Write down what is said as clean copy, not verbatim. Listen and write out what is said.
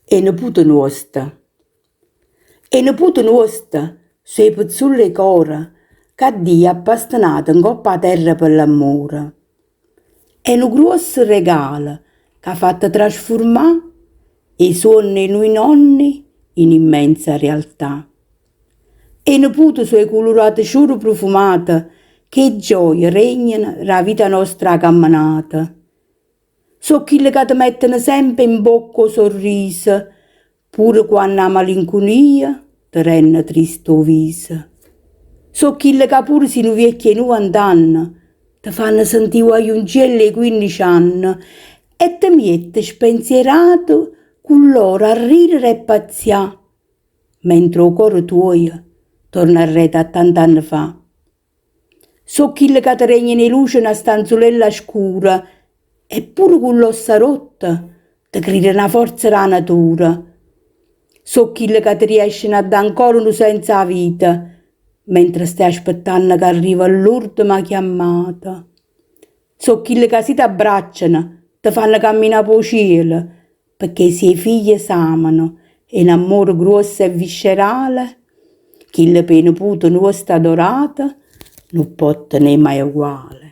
'E nepute nuoste. 'E nepute nuoste so' 'e pezzulle 'e core ca Dio ha pastenato 'ncopp' 'a terra pe' l'ammore. È nu gruosso regalo c'ha fatto trasfurmà 'e suonne 'e nuje nonni in immensa realtà. 'E nepute so' 'e culurate ciure prufumate che 'e gioia regneno d' 'a vita nostra 'a cammenata. So' chille ca te metteno sempe in bocca 'o sorriso, pure quanno 'a malincunia te renne triste 'o viso. So' chille ca pure si nu viecchio 'e nuvant'anne, te fanno sentì guagliunciello 'e quinnici anne e te miette spensierato cu lloro a ridere e pazzià, mentre 'o core tuoje torna arreto a tant'anne fa. So' chille ca te regneno 'e luce na stanzulella scura e pure cu ll'ossa rotte te crireno 'a forza d' 'a natura. So' chille ca te riesceno a dà ancora nu senso 'a vita mentre stai aspettanno c'arriva l'urdema chiammata. So' chille ca si t'abbracciano te fanno camminà p' 'o cielo, pecché si 'e figlie s'amano 'e n'ammore gruosso e viscerale, chillo p' 'e nepute nuoste adorate nun po' tenè maje uguale.